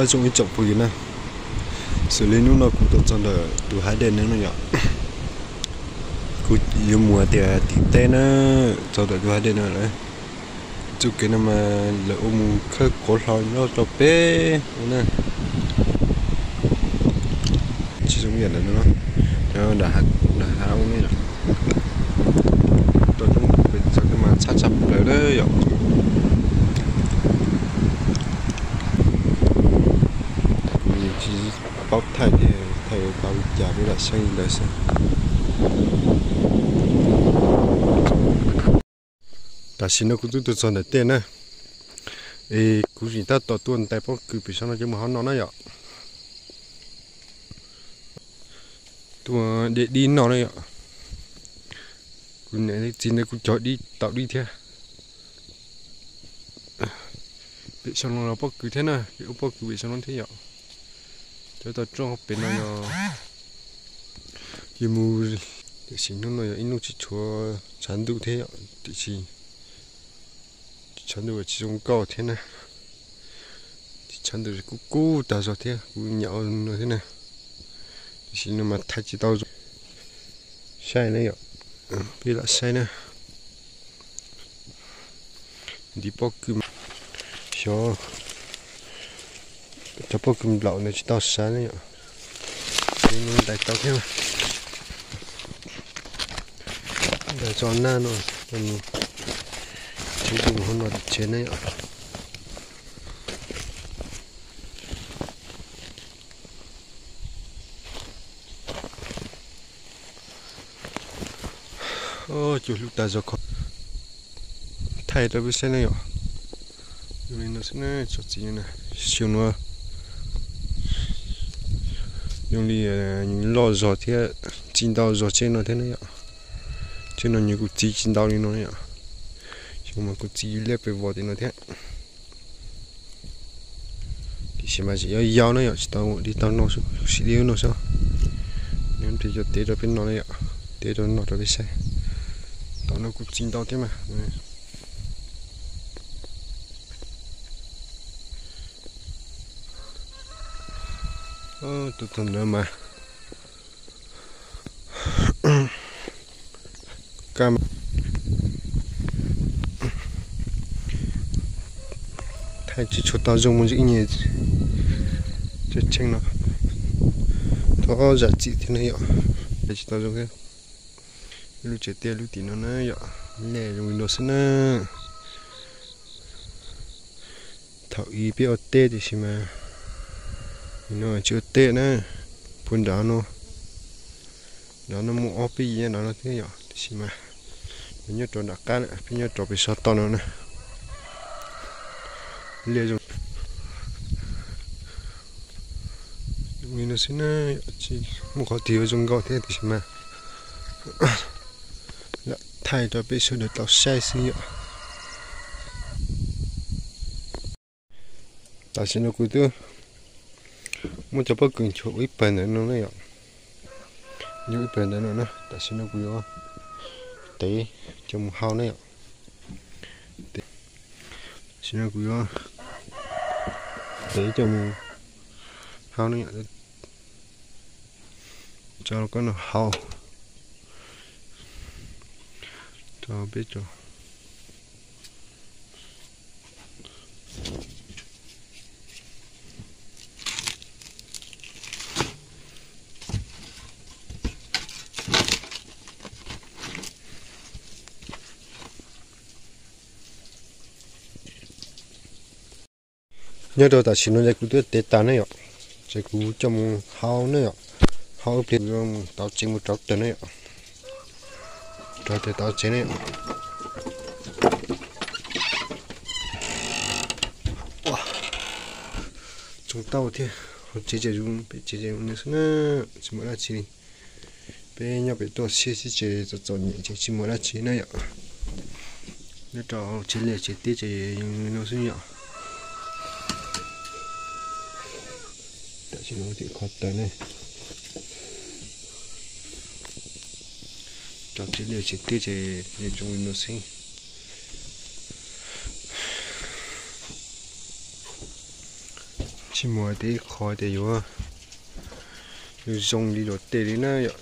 Nyob zoo ib tsoom phooj ywg na, xws li hnub no kuv tuaj txog ntawm tus hav dej no no yom. Kuv yuav mus tias tim teb na, txog ntawm tus hav dej no lawm. Txoj kev no mas lawv ua mus khawb quav hlo nyob rau pem no na. Tsis zoo yam ntawm no, nram hav ub ne yom. Rau coob pem txog mas tshab tshaj plaws na yom. Kuv tsis paub thaij thiab, thaij tau li cas peb lam saib li ntawd xwb. Tam sim no kuv twb tuaj txog ntawm tej na, es kuv tseem tab tom tuaj ntais pob kws pem saum no coj mus hau no na yom. Tuaj de dib noj na yom. Kuv niam txiv ntawd kuj cog dib tau dib thiab. Pem saum no los pob kws thiab na, pem ub pob kws pem saum no thiab yom. Cov tau tsooj pem no yog yus mus, tiam sis hnub no yog ib hnub tsis tshuav tshav ntuj thiab yom, tiam sis tshav ntuj tsis zoo nkauj thiab na. Tshav ntuj kub kub tag zog thiab, kuv nyam no thiab na. Tiam sis no mas thaij tsis tau zoo. Saib na yom, peb lam saib na. Ntiv pob kws, xyov cov pob kws nplaum ntawd tsis tau sav na yom. Ntais tau thiab. Ntais tso naj no, tsev tus hauv no tsev na yom. Cuag hlub tas zog kho. Thaij rau peb saib na yom. Zoo li no xwb na, tsob txiv na, xyoo no zoo li loj zog thiab, txi ntau zog tsheb no thiab na yom. Tsheb no nws kuj txi tsis ntau li no na yom. Xyoo mas kuj txi liab pes vos tim no thiab. Tiam sis mas tseem yau yau na yom, tsis tau ua li tau no, sim li no xwb. Nws nrhiav cov tev rau peb no na yom, tev rau no rau peb saib. Tom no kuj txi ntau thiab mas. Tuaj txog ntawd mas, thaij tsis tshua tau zoo mus ib nyuag, cov tsheb no thov zam txim thiab na yom. Thaij tsis tau zoo thiab. Lub tsev tiaj lub tim no na yom, lej zoo li no xwb na. Thaum ub peb ua teb tiam sis mas no tsis ua teb na. Puag nram no, nram no muaj ob peb yig nyob nram no thiab yom, tiam sis mas nws nyob rau nram qab lawm, peb nyob rau pem saum toj no na. Liaj zoo li no xwb na, tsis muaj qhov twg yuav zoo nkauj thiab tiam sis mas lam thaij rau peb sawv daws tau saib xwb yom. Tam sim no kuv twb muab cov pob kws nchuav ua ib pawg ntawm no na yom. Nchuav ib pawg ntawm no na, tam sim no kuv yuav tev coj mus hau na yom. Tam sim no kuv yuav tev coj mus hau na yom. Tso koj no hau. Tso peb tso. Nyob rau tam sim no ces kuv twb tev tas ne yom, ces kuv coj mus hau ne yom, hau ib pliag kuv yuav mus tau tsev mus rauv taws ne yom, rauv taws tau tsev ne yom. Tsoo tau thiab, hauv tsev ces zoo, peb tsev ces zoo li xwb na, tsis muaj dab tsi li. Peb nyob pem tuaj siab xwb ces txom txom nyem ces tsis muaj dab tsi na yom. Nyob rau tsev liaj tsev teb ces zoo li no xwb yom. Tam sim no tim qhov taws ne, rau tsev liaj tsev teb ces zoo li no xwb. Tsis muaj tej qhov tias yuav zoo li luag tej li na yom.